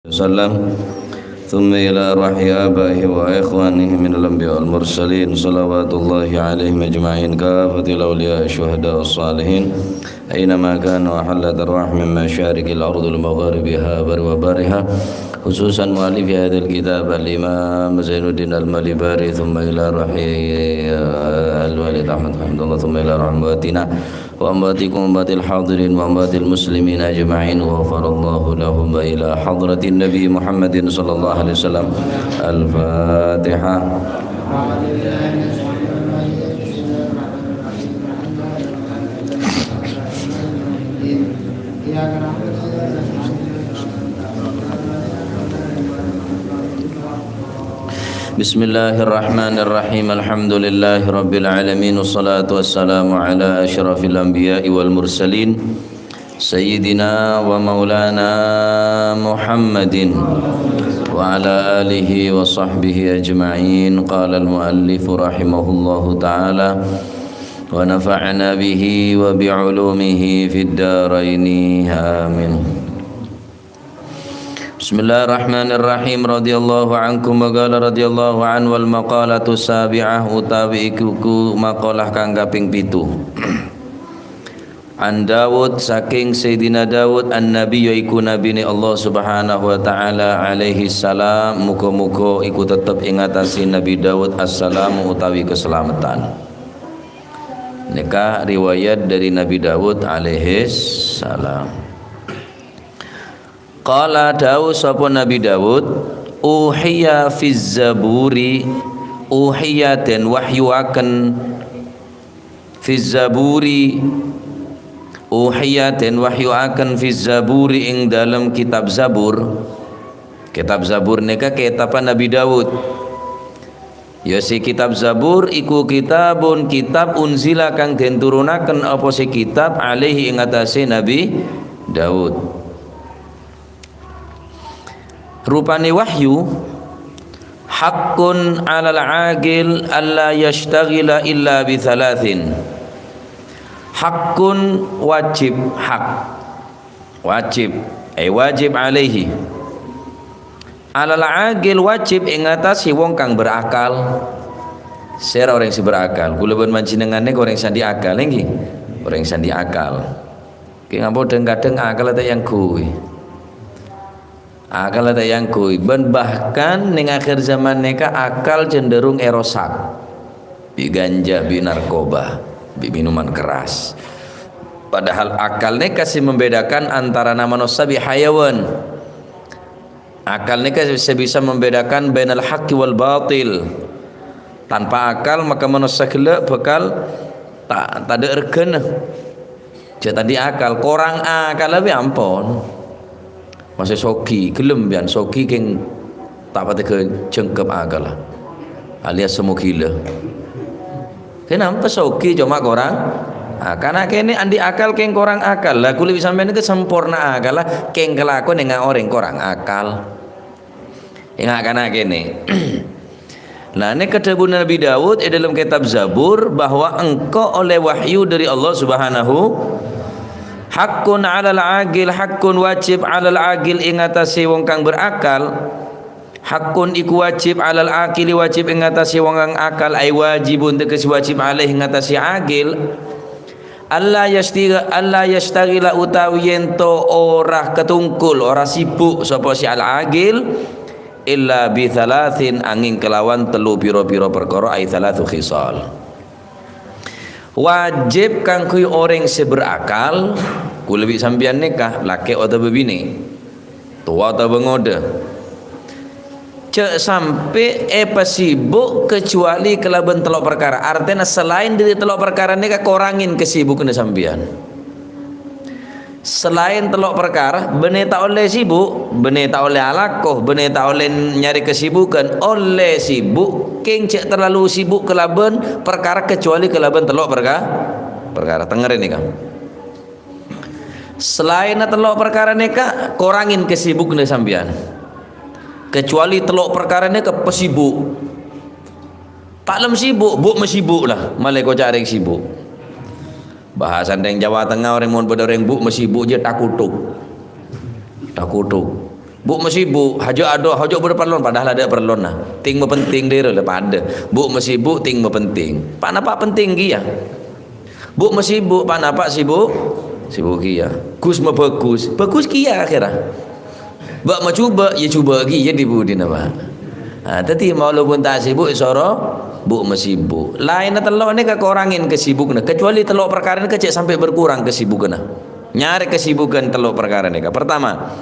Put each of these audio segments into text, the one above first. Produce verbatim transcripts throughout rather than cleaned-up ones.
وسلم، ثم إلى روح آبائه وإخوانه من الأنبياء والمرسلين، صلوات الله عليهم أجمعين، كافة الأولياء الشهداء الصالحين، أينما كانوا وحلت أرواحهم من مشارق الأرض لمغاربها برها وبحرها، خصوصا مؤلف هذا الكتاب الإمام زين الدين المليباري، ثم إلى روح الوالد أحمد حمد الله، ثم إلى روح أمواتنا وأمواتكم وأموات الحاضرين وأموات المسلمين أجمعين، غفر الله لهم، وإلى حضرة النبي محمد صلى الله عليه وسلم. الفاتحة. بسم الله الرحمن الرحيم. الحمد لله رب العالمين، والصلاة والسلام على أشرف الأنبياء والمرسلين، سيدنا ومولانا محمد وعلى آله وصحبه أجمعين. قال المؤلف رحمه الله تعالى، ونفعنا به وبعلومه في الدارين. آمين. Bismillahirrahmanirrahim. Radhiyallahu ankum wa qala radhiyallahu anhu. Wal maqalatu sabi'ah, utawi iku, ku maqalah kang kaping pitu. An Daud, saking Sayyidina Daud, an-Nabi, yaiku Nabine Allah Subhanahu wa Ta'ala, alaihi salam, muga-muga iku tetep ing atase Nabi Daud assalamu utawi kasalametan. Neka riwayat dari Nabi Daud alaihi salam. Qala, dawuh sapa Nabi Daud, "Uhiya fiz zaburi," uhiya den wahyuaken, fiz zaburi, uhiya den wahyuaken, fiz zaburi, ing dalem kitab Zabur. Kitab Zabur neka kitaban Nabi Daud. Ya, si kitab Zabur iku kitabun, kitab unzila kang den turunaken apa si kitab alaihi ing atase Nabi Daud. Rupane wahyu, "Haqqun 'alal 'aqil alla yashtaghila illa bi thalathin." Haqqun, wajib, hak. Wajib, ai wajib alaihi. 'Alal 'aqil, wajib ing atase wong kang berakal. Sera oreng se berakal. Kula ban panjenengan neka oreng se andi' akal, nggih? Oreng se andi' akal. Ki ngampo dheng-kadheng akal ta' eyangghuy. Akal ta' eyangghuy. Ban bahkan ning akhir zaman neka akal cenderung erosak. Bi' ganja, bi' narkoba, bi' minuman keras. Padahal akal neka se membedakan antarana manossa bi' hayawan. Akal neka se bisa membedakan bainal haqqi wal batil. Tanpa akal, maka manossa gella' bakal ta-, tadha' regana. Ja' tadhi' akal, korang akal abe ampon. Masa sogi, gelem pian sogi keng ta' patega jengkep akal. Alias semo gila. Kenapa sogi cuma korang akal? Nah, kene andi' akal keng korang akal. Lah, kulip sampeyan ke sempurna akal lah, keng kelakuan dengan orang korang akal. Enggak kana kene. Nah, ini kedhabuna Nabi Daud di dalam kitab Zabur bahwa engko' oleh wahyu dari Allah Subhanahu. Haqqun 'alal 'aqil, haqqun wajib 'alal 'aqil ing atase wong kang berakal. Haqqun iku wajib 'alal 'aqili wajib ing atase wong kang akal, ai wajibun tegese wajib alaih ing atase aqil. Alla yashtiga-, alla yashtaghila utawi yen to ora katungkul, ora sibuk sapa si al-aqil, illa bi thalathin anging kelawan telu pira-pira perkara, ai thalathu khisal. Wajib kaangguy oreng se berakal, kulip sampeyan neka, lake' otabha bine. Towa otabha ngodha. Ja' sampe' epasibuk kecuali kalaban tello' parkara. Artena, salaen dhari tello' parkara neka korangin kesibukanna sampeyan. Salaen tello' parkara, bânnè ta' ollè sibuk, bânnè ta' ollè alako, bânnè ta' ollè nyarè kesibukan, ollè sibuk, kèng ja' terlalu sibuk kalaban parkara kecuali kalaban tello' parka-, parkara. Tengngèrè nèka. Salaènna tello' parkara nèka, korangin kesibukanna sampèyan. Kecuali tello' parkara nèka pasibuk. Ta' lem sibuk, bu' masibuk lah, malè koca' rèng sibuk. Bahasa rèng Jawa Tengah, orèng mon bâdâ orèng bu' masibuk jâ' takutuk. Takutuk. Bu' masibuk, hajâ' adâ', hajâ' bâdâ parlona, padahal adâ' parlona. Ting mapenting dâri la padâ. Bu' masibuk, ting mapenting. Pa' napa' penting kèya. Bu' masibuk, pa' napa' sibuk? Sibuk kèya. Gus mabhâghus, bhâghus kèya akhèrra. Bâ' majhubâ', ya jhubâ' kèya di budina, Pak. Nah, dhâddhi walaupun ta' sibuk, èsoro bu' masibuk. Laènna tello' nèka korangin kesibukanna, kecuali tello' parkara nèka cè' sampè' berkurang kesibukanna. Nyarè kesibukan tello' parkara nèka. Pertama,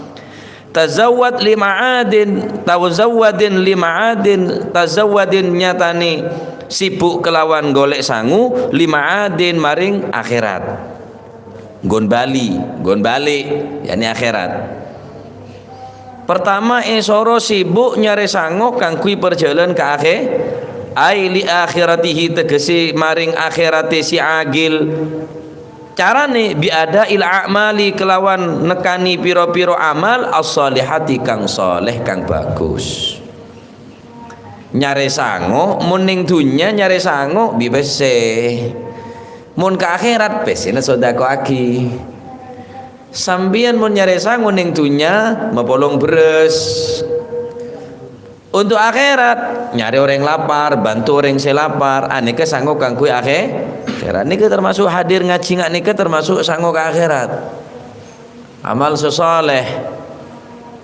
tazawwad lima'adin, tazawwadin lima'adin, tazawwadin nyatane sibuk kelawan golek sangu, lima'adin maring akhirat. Gon bali, gon balik, yakni akhirat. Pertama, esoro sibuk nyare sango kaangguy parjalan ka akhe-, ai li akhiratihi, tegese maring akhirate si agil. Carane bi ada'il a'mali, kelawan nekani pira-pira amal, as-shalihati, kang saleh, kang bagus. Nyare sango, mon ning dunnya nyare sango bi pesse. Mon ka akhirat, pessena sodako'agi. Sampeyan mon nyare sango ning dunnya, mapolong beres. Untuk akhirat, nyare oreng lapar, bantu oreng se lapar, aneka sango kaangguy akhe-, akhirat. Neka termasuk hadir ngaji nga' neka termasuk sango ka akhirat. Amal se saleh.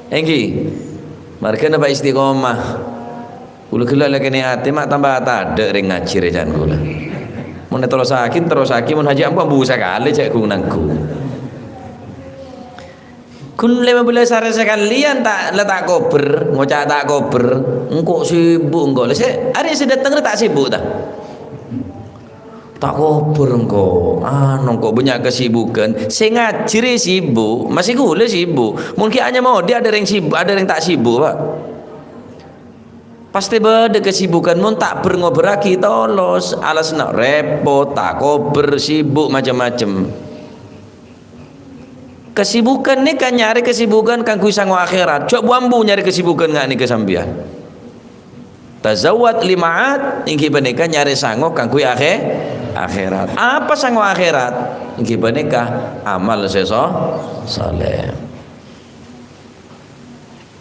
Enggi. Margana pa' istiqomah. Kula gella' la kene ate, ma' tambah tadha' reng ngaji recan kula. Mon terrosagi, terrosagi, mon haji ambu, ambu sakale cek gung-nanggung. Gun lima belas are sakaliyan ta', la ta' kober, ngoca' ta' kober, engko' sibuk engko'. La se, are se dateng re ta' sibuk ta? Ta' kober engko', anu engko' bannya' kesibukan. Se ngaji re sibuk, masih kula sibuk. Mon ki anya mau dia ada reng sibuk, ada reng ta' sibuk, Pak. Pasti bâdâ kesibukan, mon ta' ber-ngoberragi tolos, alasna repot, ta' kober, sibuk, macem-macem. Kesibukan nèka nyarè kesibukan kaangguy sango akhirat. Coba ambu nyarè kesibukan nga' nèka sampeyan. Tazawwad lima'ad, inggih panèka nyarè sango kaangguy akhe-, akhirat. Apa sango akhirat? Inggih panèka amal se so-, saleh.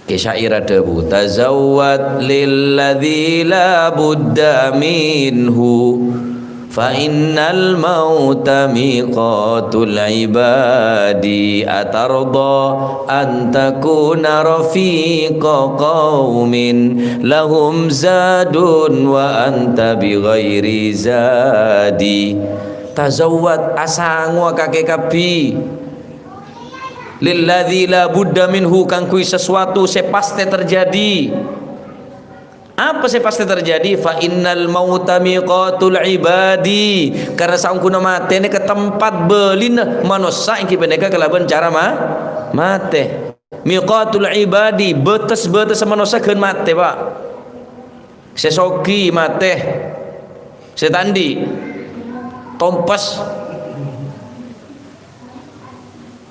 Ki syair adhâbu, "Tazawwad lilladzi la budda minhu, fa innal mauta miqatul ibadi. Atarda an takuna rafiqa qaumin lahum zadun wa anta bi ghairi zadi." Tazawwad, asangowa kakè kabbhi. Lilladzi la budda minhu, kaangguy sesuatu se paste terjadi. Apa se paste terjadi? "Fa innal mauta miqatul ibadi." Karena saongghuna mate nèka tempat bâlina manossa, enggi panèka kalabân cara ma-, mate. Miqatul ibadi, bates-bates manossa ghân mate, Pak. Se sogi mate, se ta' andi' tompes,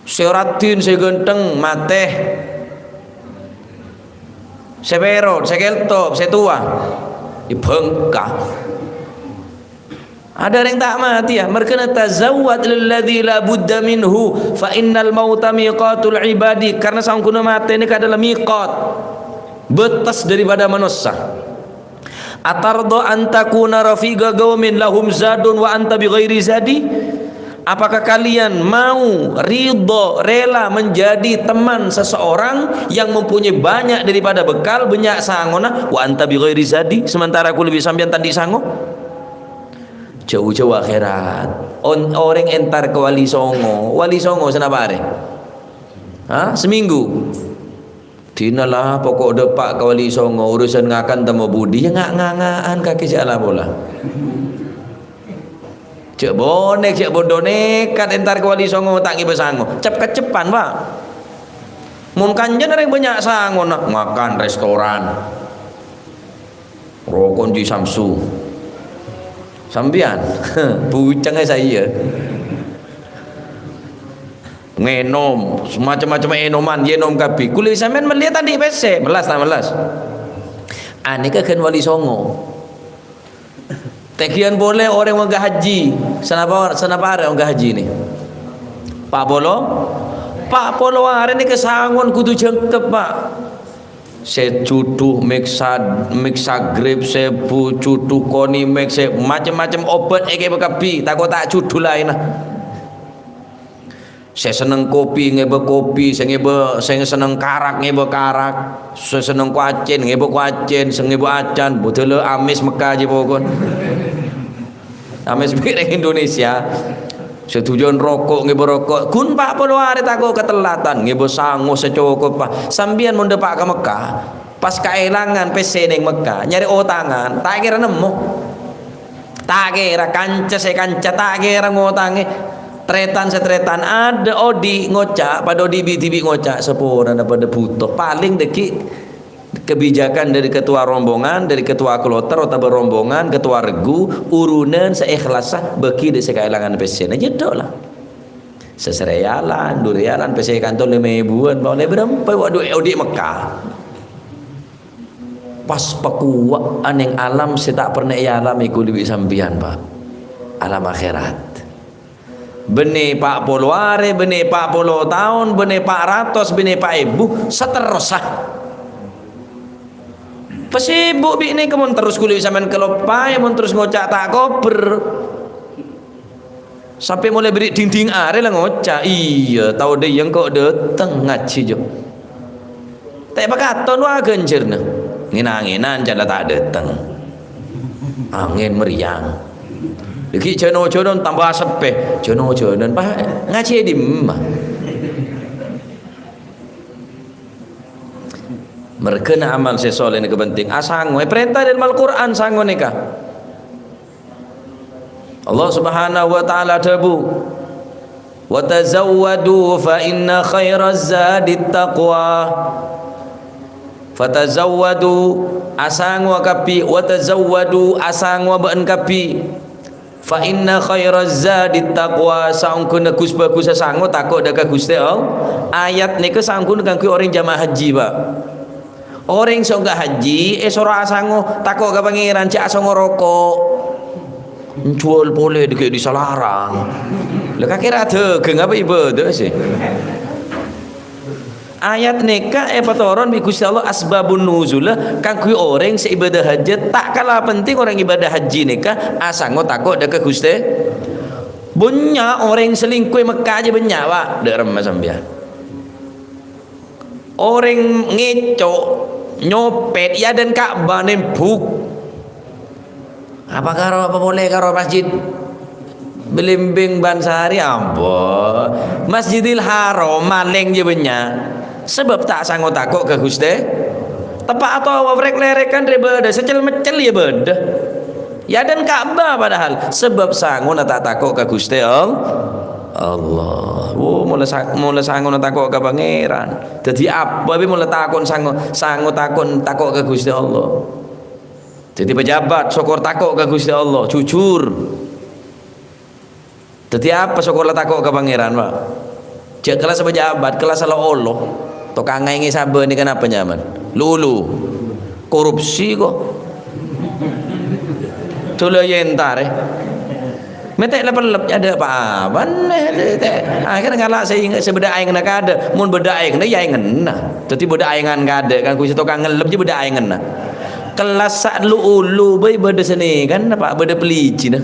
se raddhin, se ghântheng mate, se perot, se keltop, se towa, ya bengka. Ada reng ta' mate, ya, mergana tazawwad lilladzi la budda minhu, fa innal mauta miqatul ibadi, karena saongghuna mate nèka adalah miqat, batas daripada manossa. Atarda an takuna rafiqa qaumin lahum zadun wa anta bi ghairi zadi? Apakah kalian mau, ridho, rela menjadi teman seseorang yang mempunyai banyak daripada bekal, banyak sangona, wa anta bi ghairi zadi, sementara aku lebih sampeyan ta' andi' sango? Jauh-jauh akhirat. On-, oreng entar ka Wali Songo. Wali Songo sanapa are? Ha? Seminggu. Dina la poko' dâpa' ka Wali Songo, urusan ngakan tamo budi, ya nga'-nganga'an kakè jhâ' la pola. Jhâ' bonek, jhâ' bondo nekat entar ka Wali Songo ta' ngibâ sango. Cep-kecepan, Pak. Mon kanjeng oreng banyak sangona, ngakan restoran. Roko' Ji Samsu. Sampeyan, bucengngè saya. Ngenom, semacam-macam enoman, yenom kabbhi. Kulâ sampeyan mellè ta' andi' pèssè, mellas ta' mellas? Anèka ghân Wali Songo. Tèghiyân polè orèng ongghâ haji. Sanapa, sanapa arè ongghâ haji nè? Pa' polo? Pa' polo arè nèka sangon kodhu jhângkep, Pa'. Sè jhudhu mèksa-, mèksagrip, sè bu-, jhudhu Konimex, sè macem-macem obat èghibâ kabbhi, tako' ta' jhudhu laènna. Sè senneng kopi ngèbâ kopi, sè ngèbâ, sè senneng karak ngèbâ karak, sè senneng kuacèn ngèbâ kuacèn, sè ngèbâ acan, budhâlâ amès Mekka jiyâ pokon. Amès bi' rèng Indonesia. Sè dhujân roko' ngèbâ roko', ghun pa' polo arè tako' katellatan, ngèbâ sango sè cokop, Pa'. Sampèyan mon dâpa' ka Mekka, pas kaèlangan pèssè neng Mekka, nyarè otangan, ta' kèra nemmo. Ta' kèra kanca sè kanca, ta' kèra ngotangè. Tarètan sè tarètan, adâ' odi' ngoca', padâ odi' bi-, dhibi' ngoca', "Saporana padâ bhuto." Palèng dhâggi' kebijakan dari ketua rombongan, dari ketua kloter otabâ rombongan, ketua regu, urunan sè èkhlassa bâgi dâ' sè kaèlangan pèssèna, jhâddhâ' la. Sè sarealan, du realan, pèssè kantong lèma èbuwân, pa' ollè bârâmpa, wa, du-, odi' Mekka. Pas pakowa' neng alam sè ta' pernah èalamè kaulâ bi' sampèyan, Pa'. Alam akhèrat. Bânnè pa' polo arè, bânnè pa' polo taon, bânnè pa' ratos, bânnè pa' èbu, saterrossa. Pasibuk bi' nèka mon terros kaulâ bi' sampèyan kaloppaè, mon terros ngoca' ta' kobher. Sampè' molaè bâri' dingding arè la ngoca', "Iyâ, tao dâ' iyâ engko' dâteng ngajhi, Jo." Ta' èpakaton wa ghânjhârna. Ngèn-angènan can la ta' dâteng. Angèn meriang. Dhâggi' jhân-ojhânan tamba seppè. Jhân-ojhânan, Pa', ngajhi è dimma? Merghâna amal sè soleh nèka penting. Asango, èparènta dâlem Al-Qur'an sango nèka. Allah Subhanahu wa Ta'ala adhâbu, "Wa tazawwadu fa inna khairaz zadit taqwa." "Fatazawwadu," asangowa kabbhi, "wa tazawwadu," asangowa bâ'na kabbhi. "Fa inna khairaz zadit taqwa," saongghuna ghus-bhâghussa sango tako' dâ' ka Ghustè Allah. Ayat nèka saongghuna kaangghuy orèng jamaah haji, Pa'. Orèng sè ongghâ haji, èsoro asango tako' ka Pangèran, jhâ' asongo roko'. Njhuwâl polè dhâggi' è salarang. Lha, kakèra dhâghâng apa ibâdâh sih? Ayat nèka èpatoron bi' Ghustè Allah asbabun nuzul kaangghuy orèng sè ibâdâh hajât. Ta' kala penting orèng ibâdâh haji nèka asango tako' dâ' ka Ghustè. Bânnya' orèng selingkuh è Mekka jiyâ bânnya', Pa'. Dâ' remma sampèyan. Orèng ngèco', nyopèt, è adâ'na Ka'bah nembhuk. Apa karo, apa polè karo Masjid Belimbing Bansari? Ampon. Masjidil Haram malèng jiyâ bânnya'. Sabâb ta' sango tako' ka Ghustè. Teppa' atawaf rèk-lèrèkan rè bâdâ, sè cel-meccel yâ bâdâ. È adâ'na Ka'bah padahal. Sabâb sangona ta' tako' ka Ghustè All-, Allah. Wo, mola sa-, mola sangona tako' ka Pangèran. Dhâddhi apa bi' mola tako' sango, sango tako', tako' ka Ghustè Allah. Dhâddhi pejabat, sokor tako' ka Ghustè Allah, jujur. Dhâddhi apa sokor la tako' ka Pangèran, Pa'? Jhâ' kellas pejabat, kellas la olo. Tokang ngaèngè sabâ nèka napa nyaman? Lulu. Korupsi kok. Dulâ yè entarè. Mè' ta' lep-lep, adâ' pa-apa nè, te'. Akhèr ngala' sè, sè bâdâ aèngnga kadâ'. Mon bâdâ aèngnga, yâ aèngnga. Dhâddhi bâdâ aèngan kadâ', kan Ghustè tokang ngellep jiyâ bâdâ aèngnga. Kellas sa' lu-ulu bhâi bâdâ sè nèkan, Pa', bâdâ pelijina.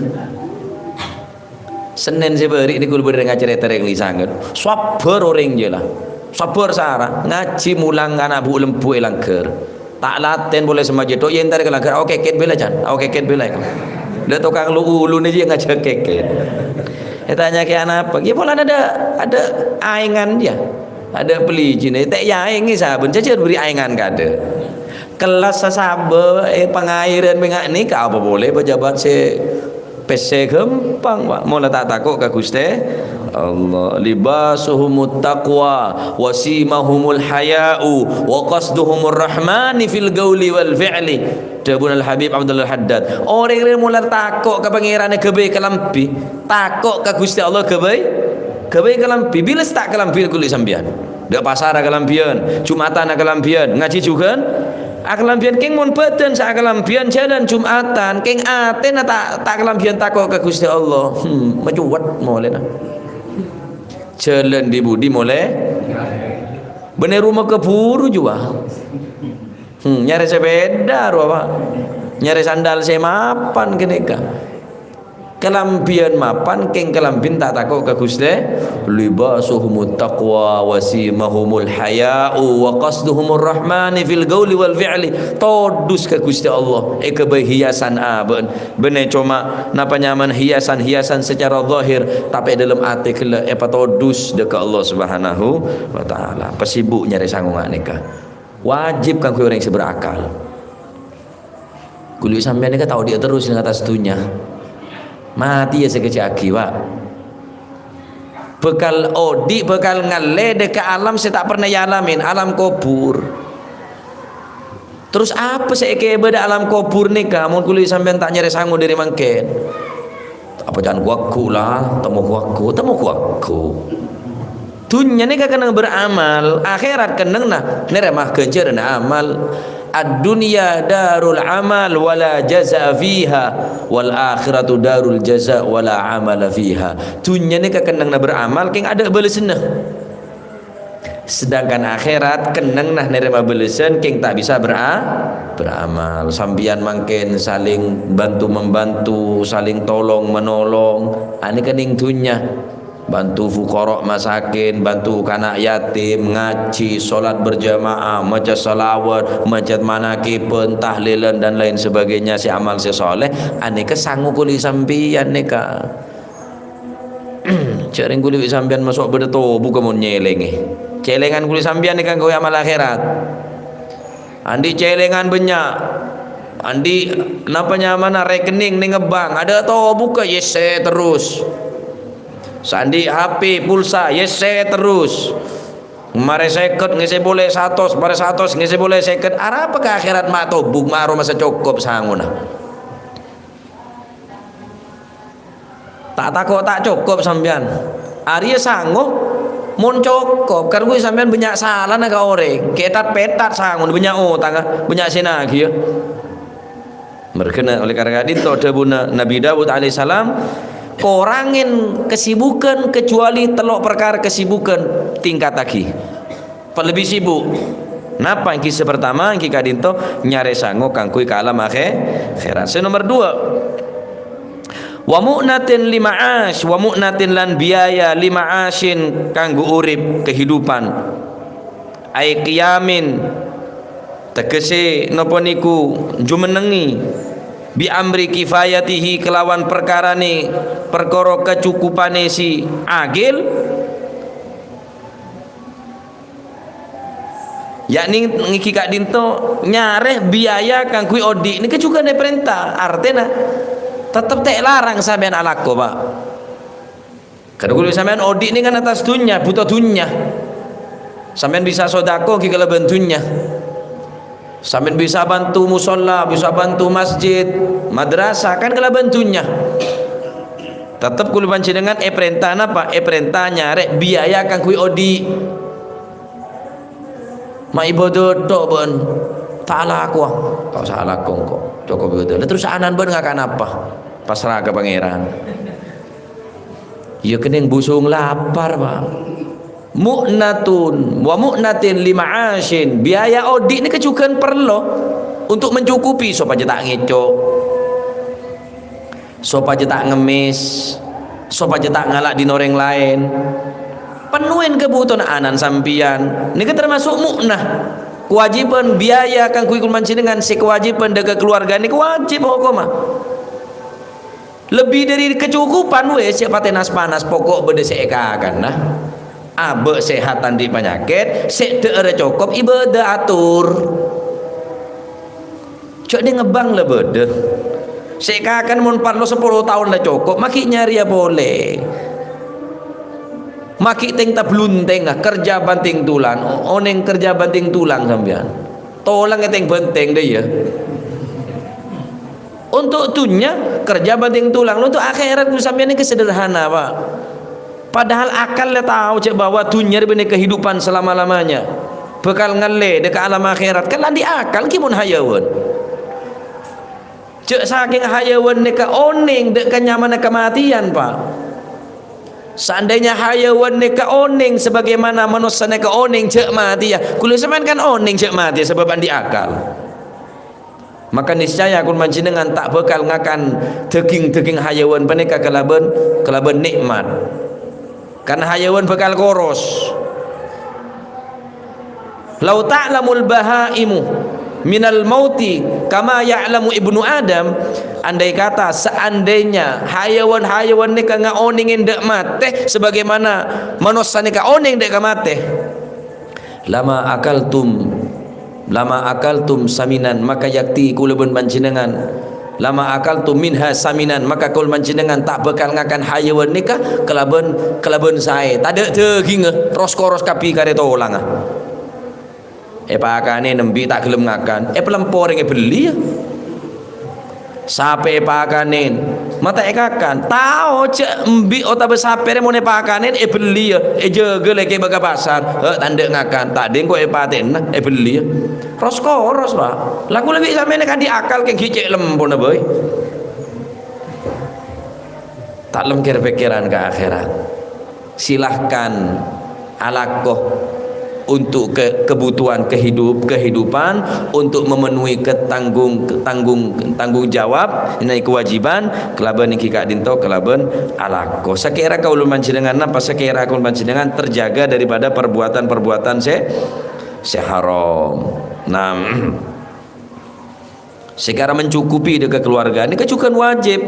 Sennèn sè bâri' nèko bâdâ rèng acarèta rèng Lisangan. Sabbhâr orèng jiyâ la. Sabbhâr sara. Ngajhi molang ana' bu'-lembu' è langghâr. Ta' latèn polè sè majâ tho', yè entarè ka langghâr, aokèkèt bhâi la, Can. Aokèkèt bhâi la. Dâ' tokang lu-ulu nè jiyâ ngajhâk kèkèt. Ètanya'aghi anapa? Yâ polana adâ', adâ' aèngan jiyâ. Adâ' pelijina. Te' yâ aèngè sabân, jhâjhâr bâri' aèngan kadâ'. Kellas sasabâ, è, pangaèran mènga' nèka apa polè pejabat sè pèssè ghâmpang, Pa'. Mola ta' tako' ka Ghustè Allah. "Libasuhumut taqwa, wa simahumul haya'u, wa qasduhumur rahmani fil qauli wal fi'li." Dhâbuna Al-Habib Abdullah Haddad, "Orèng rè mola tako' ka Pangèranna ghâbây kalambhi, tako' ka Ghustè Allah ghâbây, ghâbây kalambhi." Bilâ sè ta' kalambhi kaulâ sampèyan? Dâ' pasara kalambhiyân, Jum'atanna kalambhiyân, ngajhi jhughân akalambhiyân. Kèng mon bâdân sè akalambhiyân jhâlân Jum'atan, kèng atèna ta', ta' kalambhiyân tako' ka Ghustè Allah. Hmm, macuwet molèna. Jhâlân dhi-budhi molè Bânnè roma kabhuru jiyâ. Hmm, nyarè sepèda rowa, Pak. Nyarè sandal sè mapan ghânèka. Kalambhiyân mapan, kèng kalambhina ta' tako' ka Ghustè. "Libasuhumut taqwa wa simahumul haya'u wa qasduhumur rahmani fil qauli wal fi'li." Todus ka Ghustè Allah, èghâbây hiasan abâ'na. Bânnè coma napa nyamana hiasan-hiasan secara zahir, tapè è dâlem atè ghellâ' èpatodus dâ' ka Allah Subhanahu wa Ta'ala. Pasibuk nyarè sango nga' nèka. Wajib kaangghuy orèng sè berakal. Kulâ sampèyan nèka ta' odi' terros neng attas dhunnya. Matè ya sè kajhâ'aghi, Pak. Bhâkal odi', bhâkal ngallè dâ' ka alam sè ta' pernah èalamin, alam kobhur. Terros apa sè èkèbâ dâ' alam kobhur nèka, mon kulâ sampèyan ta' nyarè sango dâri mangkèn? Apa can ghu-lagghu la, temmo ghu-lagghu, temmo ghu-lagghu. Dhunnya nèka kennengnga beramal, akhèrat kennengnga nèrèma ghânjhârânna amal. "Ad-dunya darul amal wa la jaza'a fiha, wal akhiratu darul jaza' wa la amala fiha." Dhunnya nèka kennengnga beramal, kèng adâ' bâlessanna. Sedangkan akhèrat kennengnga nèrèma bâlessan, kèng ta' bisa bera-, beramal. Sampèyan mangkèn saling bantu-membantu, saling tolong-menolong. Anèka neng dhunnya. Bantu fuqara masakin, bantu kana' yatim, ngajhi, sholat berjamaah, maca shalawat, maca manakiban, tahlilan, dan lain sebagainya, sè amal sè sholeh, anèka sango kulâ sampèyan nèka. Jhâ' rèng kulâ bi' sampèyan maso' bâdâ tobu ka mon nyèlèngè. Cèlèngan kulâ sampèyan nèka kaangghuy amal akhèrat. Andi' cèlèngan bânnya'. Andi' napa nyamana rekening neng bank, adâ' tobu ka, yessè terros. Sandi' H P, pulsa, yessè terros. Marè sèket, ngèssè polè satos, marè satos, ngèssè polè sèket. Arapa ka akhèrat ma' tobu, ma' aromasa cokop sangona. Ta' tako' ta' cokop sampèyan. Arèya sango, mon cokop, kaangghuy sampèyan bânnya' salana ka orèng. Kètat-pètat sangona, bânnya' otangnga, bânnya' sè nagiyâ. Merghâna oleh karena ka'dinto dhâbuna Nabi Daud alaihissalam, "Korangè kesibukan kecuali tello' parkara kesibukan, tingkataghi." Palebbi sibuk. Napa ènggi sè partama? Ènggi ka'dinto nyarè sango kaangghuy ka alam akhè-, akhèrat. Sè nomer dua, "Wa mu'natin li ma'ash, wa mu'natin lan biaya li ma'ashin kaangghuy urip, kehidupan." Ai qiyamin, tegese napa niku jumennengnge, bi amri kifayatihi kelawan perkarane, perkara kacukupane si agil, yakni niki ka'dinto nyarè biaya kaangguy odhi' niki jugane parenta, artena tetep ta' larang sampeyan alako, Pak. Kadhung kaulâ sampeyan odhi' nèng kan attas dhunnya, buto dhunnya. Sampeyan bisa sodako ghi kalabân dhunnya. Sampeyan bisa bantu musholla, bisa bantu masjid, madrasah, kan kalabân dhunnya. Tetep kaulâ panjhennengngan èparènta napa? Èparènta nyarè biaya kaangguy odhi'. Ma' ibadah tok bân ta' alako, ah. Ta' osa alako engko'. Cokop ibadah. Lah terros ana'na bân ngakan apa? Pasra ka Pangèran. Ya kennèng busung lapar, Pak. Mu'natun wa mu'natin li ma'asyin. Biaya odhi' nèka jhughân parlo untuk mencukupi sopajâ ta' ngèco'. Sopajâ ta' ngemmès, sopajâ ta' ngala' dhin orèng laèn. Pennoè kabhutowanna ana'na sampèyan. Nèka tamaso' mu'nah. Kawâjibhân biaya kaangguy kaulâ panjhennengngan sè kawâjibhân dâ' ka kalowarga nèka wâjib hokomma. Lebbi dhâri kacukupan wis, jhâ' patè nas-panas, poko' bâdâ sè èkakana. Abâ' sehat andi' panyakèt, sè dhâ'ârâ cokop ibadah ator. Jhâ' nèng ngèbâng la bâdâ. Sè èkakan mon parlo sapolo taon la cokop, maghi' nyarèya polè. Maghi' tèng-tabluntengnga, kerja banting tulang, o-, onèng kerja banting tulang sampèyan. Tolang ètèng-bântèng dâ' iyâ. Untuk dhunnya, kerja banting tulang. Untuk akhèrat, sampèyan nèka sederhana, Pak. Padahal akal la tao jhâ' bahwa dhunnya rè bânnè kehidupan selama-lamanya. Bhâkal ngallè dâ' ka alam akhèrat. Kan la andi' akal ghi mon hayâwan. Jhâ' sakèng hayâwan nèka onèng dâ' ka nyamana kamatèyan, Pak. Seandainya hayawan nèka onèng sabagaimana manossa nèka onèng jhâ' matèya, kaulâ sampèyan kan onèng jhâ' matè sabâb andi' akal. Maka niscaya kaulâ panjhennengngan ta' bhâkal ngakan dhâghing-dhâghing hayawan panèka kalabân, kalabân nè'mat. Karna hayawan bhâkal koros. "Lau ta'lamul bahaimu minal mauti kama ya'lamu ibnu Adam," andai kata seandainya hayawan-hayawan nèka ngaonèngè endâ' matè sabagaimana manossa nèka onèng dâ' ka matè, "lama akaltum, lama akaltum saminan," maka yakti kaulâ bân panjhennengngan, "lama akaltum minha saminan," maka kaulâ panjhennengngan ta' bhâkal ngakan hayawan nèka kalabân, kalabân saè. Tadâ' dhâghingnga, ros-koros kabbhi karè tolangnga. Èpakanè nembi' ta' ghellem ngakan, èpalempo orèng èbelli, ya. Sapè èpakanè, ma' ta' èkakan. Tao jhâ' embi' otabâ sapè rè mon èpakanè èbelli, ya. Èjâgâ lèkè bâ' ka pasar. He', tandhâ' ngakan. Ta' dingko èpatèna, èbelli, ya. Ros-koros, Pa'. La kaulâ bi' sampèyan akadhi akal kèng ghi' cè' lempona bhâi. Ta' lem kèr-pèkkèran ka akhèrat. Silahkan alako untuk ke-, kebutuhan kehidup-, kehidupan, untuk memenuhi ketanggung-, tanggung-, tanggung jawab, ini kewajiban, kalabân èngghi ka'dinto, kalabân alako. Sakèra kaulâ panjhennengngan, napa sakèra kaulâ panjhennengngan terjaga daripada perbuatan-perbuatan sè, sè haram. Nah, sè kèra mencukupi dâ' ka kaluwarga nèka jhughân wajib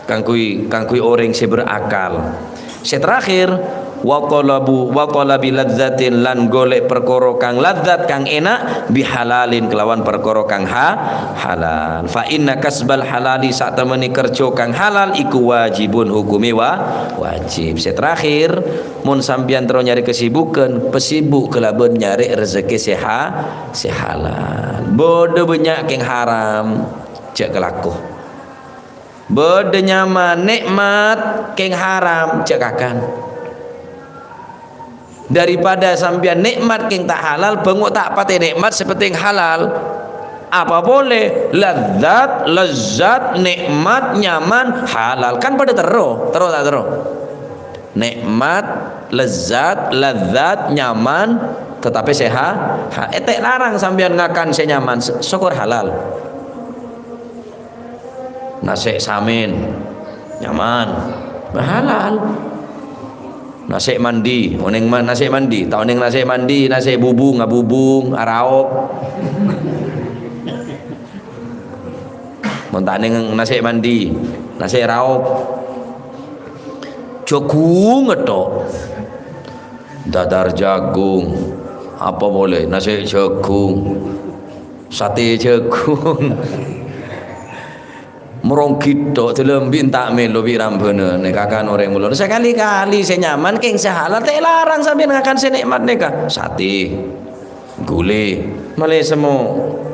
kaangghuy, kaangghuy orèng sè berakal. Sè terakhir, wa talabu, wa talabi ladzatin, lan golek perkara kang ladzat, kang enak, bihalalin, kelawan perkara kang ha-, halal. Fa inna kasbal halali, satemene kerja kang halal, iku wajibun, hukume wa-, wajib. Sè terakhir, mon sampeyan terro nyare kesibukan, pasibuk kalaban nyare rezeki sè ha-, sè halal. Bâdâ bânnya' keng haram, jhâ' kalako. Bâdâ nyaman, nikmat, keng haram, jhâ' kakan. Daripada sampeyan nikmat keng ta' halal, bângo ta' pate nikmat, sè penting halal. Apa polè? Ladzat, lezat, nikmat, nyaman, halal. Kan padâ terro, terro ta' terro? Nikmat, lezat, ladzat, nyaman, tetapi sè ha-, ha-, ètè' larang sampeyan ngakan sè nyaman, s-, sokor halal. Nasè' samin, nyaman, halal. Nasè' mandi, oneng ma-, nasè' mandi, ta' oneng nasè' mandi, nasè' bubung, abubung, araop. Mon ta' neng nasè' mandi, nasè' raop. Jhâghung ngetthok. Dadar jhâghung. Apa polè? Nasè' jhâghung. Satè jhâghung. Merong gitthok, dâlâmbi' enta' mèlo bi' rambhâna, nèka kan orèng molor. Sakali-kali sè nyaman, keng sè halal, ta' èlarang sampeyan ngakan sè nikmat nèka. Satè. Ghulè, malè semmo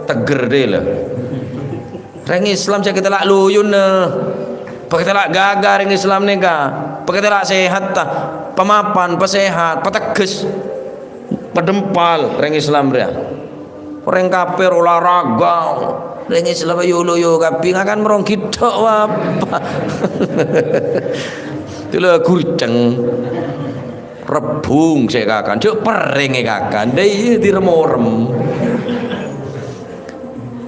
tegger dâ' la. Rèng Islam jhâ' katella' luyunna. Pakatella' ghâghâ rèng Islam nèka. Pakatella' sehatta. Pamapan, pasehat, pategges. Padempal rèng Islam rèya. Orèng kafir olahraga. Rèng Islam ayo loyo kabbhi ngakan merong gitthok apa. Dâlâ gurceng. Rebbhung sè èkakan, jhâ' perrèng èkakan. Dâ' iyâ direm-orem.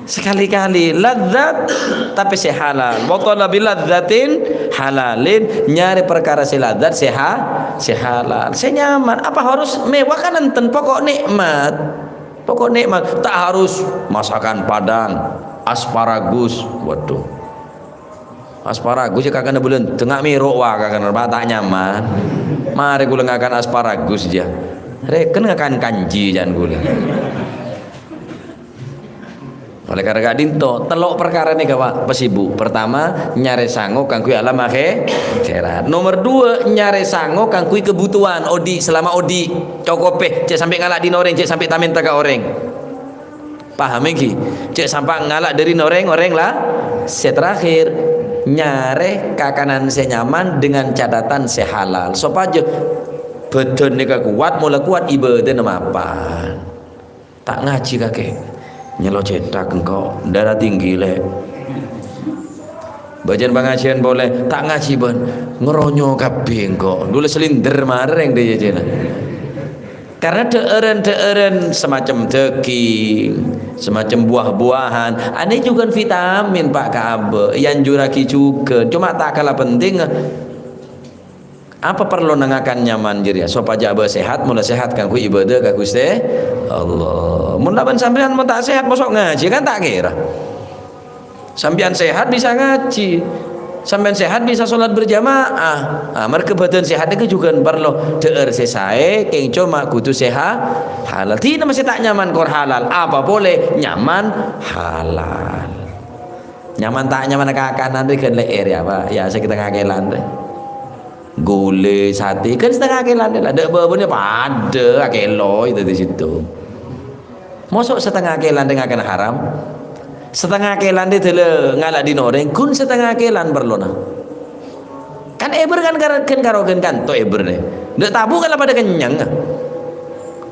Sakali-kali ladzat, tapè sè halal. Wa talabi ladzatin halalin, nyarè parkara sè ladzat, sè ha-, sè halal, sè nyaman. Apa harus mewah? Kan enten, pokok nikmat. Pokok nikmat. Ta' harus masakan Padang, asparagus. Waduh. Asparagus jhâ' kakana bulân, tengnga' mèro' wa kakana, pa' ta' nyaman. Marè kaulâ ngakan asparagus jhâ'. Rèken ngakan kanji jhân kaulâ. Oleh karena ka'dinto, tello' parkara nèka, Pa', pasibuk. Pertama, nyarè sango kaangghuy alam akhè-, akhèrat. Nomor dua, nyarè sango kaangghuy kebutuhan odi' selama odi'. Cokopè, jhâ' sampè' ngala' dhin orèng, jhâ' sampè' ta-mènta ka orèng. Paham ènggi? Jhâ' sampè' ngala' dâri orèng-orèng la-, sè terakhir, nyarè kakanan sè nyaman dengan catatan sè halal, sopajâ bhâdhân nèka kowat, mola kowat ibâdâna mapan. Ta' ngajhi kakè, nyello cèthak engko', darah tinggi, Lè'. Bâjâna pangajiân polè, ta' ngajhi bân ngeronyo kabbhi engko'. Dulus salinder marè rèng dhâjâna. Karena dhâ'ârân-dhâ'ârân semacam daging, semacam buah-buahan, anè jhughân vitamin, Pak, ka abâ', èanjurraghi jhughân. Coma ta' kala penting, apa parlona ngakan nyaman jârèya? Sopajâ abâ' sehat, mola sehat kaangghuy ibadah ka Ghustè Allah. Mon labân sampèyan mon ta' sehat, moso' ngajhi, kan ta' kèra. Sampèyan sehat bisa ngajhi. Sampèyan sehat bisa sholat berjamaah. Ah, marghâ bhâdhân sehat nèka jhughân parlo dhâ'âr sè saè, kèng coma kodhu seha-, halal. Dinah masè ta' nyaman kor halal. Apa polè nyaman halal. Nyaman ta' nyaman kakanan rè ghân lè'èr ya, Pak. Ya, sè tengnga kèlan rè. Ghulâ, satè, kan satengnga kèlan rè. La, dâ' bâbâna padâ, akèlo itu di situ. Moso' satengnga kèlan rè ngakan haram? Satengnga kèlan rè dâlâ ngala' dhin orèng, ghun satengnga kèlan parlona. Kan èbâr kan kar-, kan karo ghân kanto èbâr rè. Dâ' tabu kan la padâ kennyang.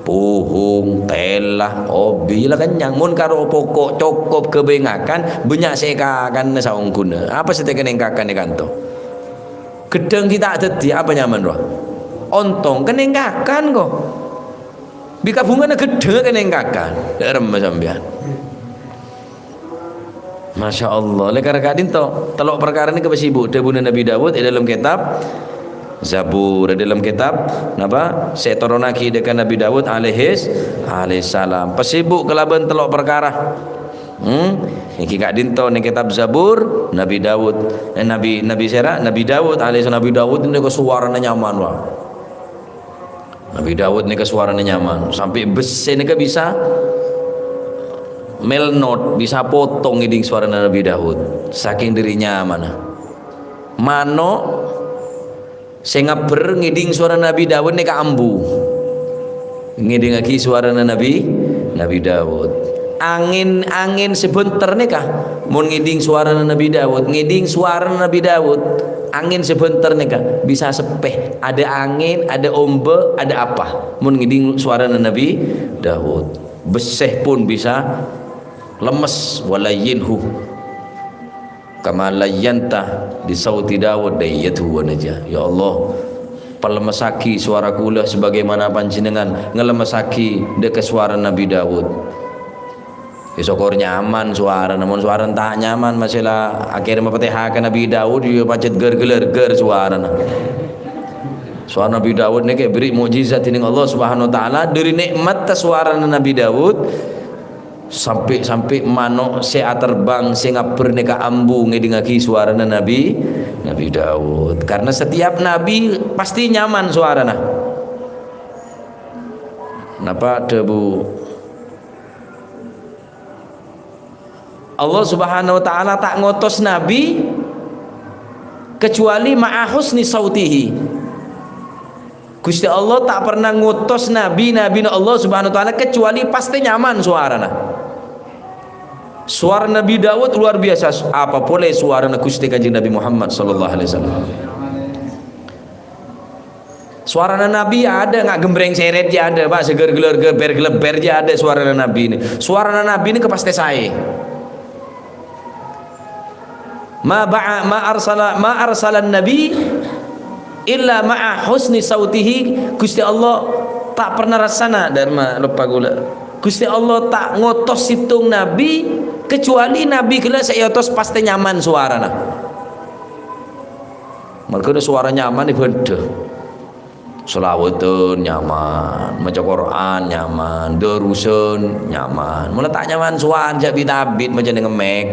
Puhung, tèla, obi, la kennyang. Mon karo poko' cokop ghâbây ngakan, bânnya' sè èkakanna saongghuna. Apa sè tèkennèng kakan è kanto? Ghedhâng ghi' ta' dhâddhi, apa nyaman rowa? Ontong kennèng kakan, ko. Bi' kabhungana ghedhâng kennèng kakan. Dâ' remma sampèyan. Masya Allah. Lè karè ka'dinto, tello' parkara nèka pasibu'. Dhâbuna Nabi Daud è dâlem kètab Zabur, è dâlem kètab, napa? Sè ètoronnaghi dâ' ka Nabi Daud alaihis-, alaihissalam. Pasibu' kalabân tello' parkara. Hmm? Nèka ka'dinto nèng kètab Zabur, Nabi Daud. Eh, Nabi, Nabi sèra? Nabi Daud alaihissalam. Nabi Daud nèka sowarana nyaman, wa. Nabi Daud nèka sowarana nyaman. Sampè' bessè nèka bisa melnot, bisa potong ngèdhing sowarana Nabi Daud. Sakèng dâri nyamanna. Mano' sè ngabbher ngèdhing sowarana Nabi Daud nèka ambu. Ngèdhingaghi sowarana Nabi, Nabi Daud. Angèn, angèn sè bhânter nèka, mon ngèdhing sowarana Nabi Daud, ngèdhing sowarana Nabi Daud, angèn sè bhânter nèka bisa seppè. Ada angèn, ada ombâ', ada apa. Mon ngèdhing sowarana Nabi Daud, bessè pon bisa lemmes, walayyinhu. Kama layyanta li sauti Daud dayyathu wa naja. Ya Allah, palemmessaghi sowara kaulâ sabagaimana Panjhennengngan ngalemmessaghi dâ' ka sowara Nabi Daud. Ya, sokor nyaman sowarana. Mon sowarana ta' nyaman, masè la akhèrra mapatèhaghi Nabi Daud, ya pajhât gâr-gâlârghâr sowarana. Sowara Nabi Daud nèka èberri' mukjizat dèning Allah Subhanahu wa Ta'ala. Dâri nè'matta sowarana Nabi Daud, Sampè'-sampè' mano' sè aterbang, sè ngabbher nèka ambu ngèdhingaghi sowarana Nabi, Nabi Daud. Karena setiap nabi pasti nyaman sowarana. Napa dhâbu? Allah Subhanahu wa Ta'ala ta' ngotos nabi kecuali ma'a husni sautihi. Gusti Allah ta' pernah ngotos nabi-nabina Allah Subhanahu wa Ta'ala kecuali pastè nyaman sowarana. Sowara Nabi Daud luar biasa, apa polè sowarana Gusti Kanjeng Nabi Muhammad sallallahu alaihi wasallam. Sowarana Nabi ada, nga' gembreng seret jâ ada, Pak, seger geler geber geleber jâ ada sowarana Nabi ini. Sowarana Nabi ini ke pastè saè. Ma ba'a, ma arsala, ma arsalan nabi illa ma'a husni sautihi. Gusti Allah ta' pernah rassana, dârma loppa kaulâ. Gusti Allah ta' ngotos sèttong nabi, kecuali nabi ghellâ' sè èotos pastè nyaman sowarana. Mergo sowara nyaman èbhândhâ. Shalawatan nyaman, maca Qur'an nyaman, darusan nyaman. Mula ta' nyaman sowan jhâ' bit-abit maca neng ngemmek.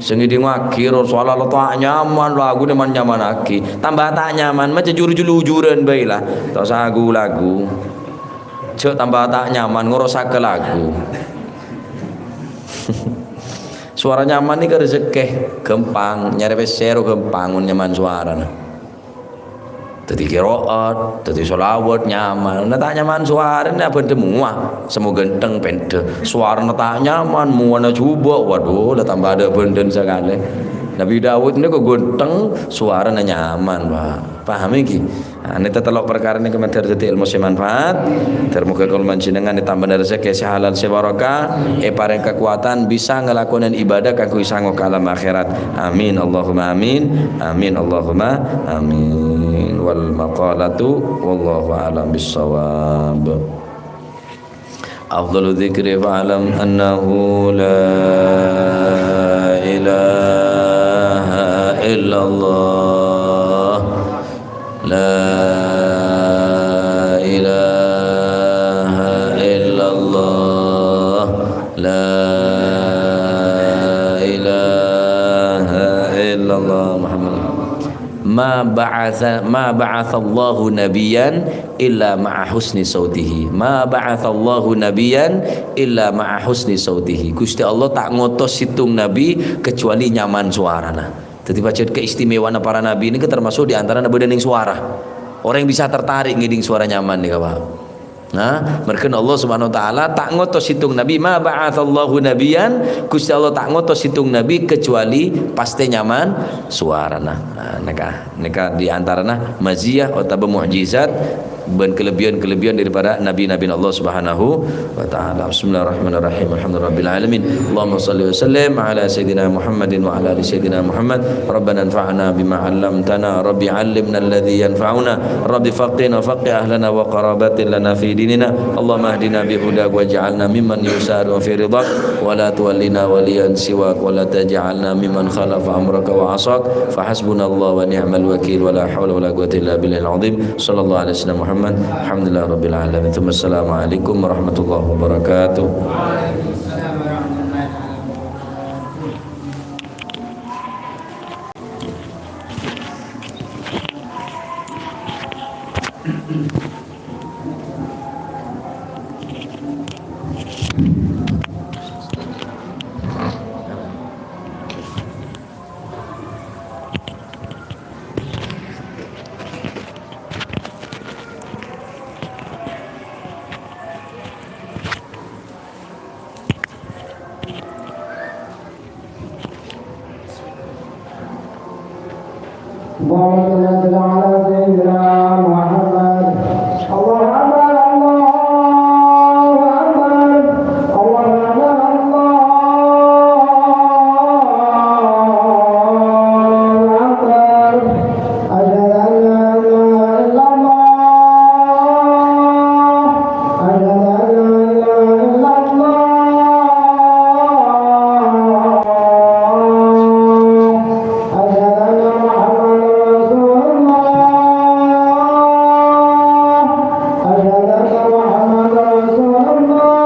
Sè ngèdhingaghi ro shalala ta' nyaman, laguna man-nyamannaghi. Tambah ta' nyaman, maca jur-julujuran bhâi la. Ta' osa lagu-lagu. Jhâ' tambah ta' nyaman, ngorosaghâ lagu. Sowara nyaman nèka rejekkè, ghâmpang, nyarè pèssè ro ghâmpang mon nyaman sowarana. Dhâddhi qiraat, dhâddhi shalawat, nyaman. Nah, ta' nyaman sowarana, bhândhâ mowa. Sè mo ghântheng pèndhâ. Sowarana ta' nyaman, mowana jhubâ'. Waduh, la tambah adâ' bhândhâna sakalè. Nabi Daud nèko ghântheng, sowarana nyaman, Pak. Paham ènggi? Nah, nèka tello' parkara nèka mandhâr dhâddhi èlmo sè manfaat. Ter-, moghâ kaulâ panjhennengngan ètambâna rejhekkè sè halal sè barokah, èparèng kakowadhân bisa ngalakonè ibadah kaangghuy sango ka alam akhèrat. Amin, Allahumma amin. Amin, Allahumma amin. Wal maqalatu, wallahu a'lam bissawab. Afdalu dzikri fa'lam annahu la ilaha illallah. La ilaha illallah. La ilaha illallah Muhammad. Ma ba'atha, ma ba'athallahu nabiyyan illa ma'a husni sautihi. Ma ba'athallahu nabiyyan illa ma'a husni sautihi. Ghustè Allah ta' ngotos sèttong nabi kecuali nyaman sowarana. Dhâddhi, pajhât keistimewaanna para nabi nèka termasuk di antarana bâdâ nèng sowara. Orèng bisa tertarik ngèdhing sowara nyaman nèka, Pak. Nah, merghâna Allah Subhanahu wa Ta'ala ta' ngotos sèttong nabi, ma ba'athallahu nabiyyan, Ghustè Allah ta' ngotos sèttong nabi kecuali pastè nyaman sowarana. Nah, nèka, nèka di antarana maziyah otabâ mukjizat bân kalebbiyan-kalebbiyan daripada nabi-nabi Allah Subhanahu wa Ta'ala. Bismillahirrahmanirrahim. Alhamdulillahirabbil alamin. Allahumma shalli wa sallim ala sayyidina Muhammadin wa ala ali sayyidina Muhammad. Rabbana anfa'na bima 'allamtana. Rabbi 'allimna alladhi yanfa'una. Rabbi faqqihna faqqih ahlana wa qarabatin lana fi dinina. Allahumma ahdina bi hudak waj'alna mimman yusari'u fi ridak. Wa la tuwallina waliyan siwak. Wa la taj'alna mimman khalafa amraka wa asak. Fa hasbunallah wa ni'mal wakil. Wa la hawla wa la quwwata illa billahil azim. Sallallahu alaihi wasallam Muhammad. Alhamdulillah rabbil alamin. Tsumma assalamu alaikum warahmatullahi wabarakatuh. اللهم صل وسلم على سيدنا محمد. الله أكبر، الله أكبر، الله أكبر، الله أكبر. أشهد أن لا إله إلا الله. أشهد أن لا إله إلا الله. أشهد أن محمدا رسول الله. أشهد أن محمدا رسول الله.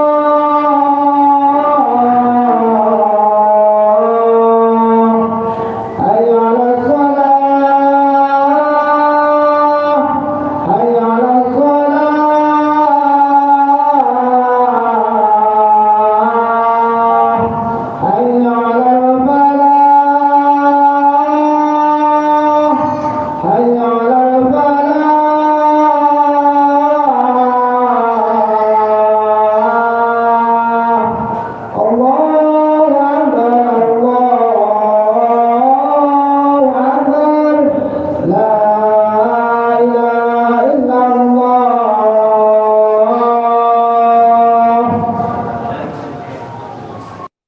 حي على الصلاة. حي على الصلاة. حي على الفلاح. حي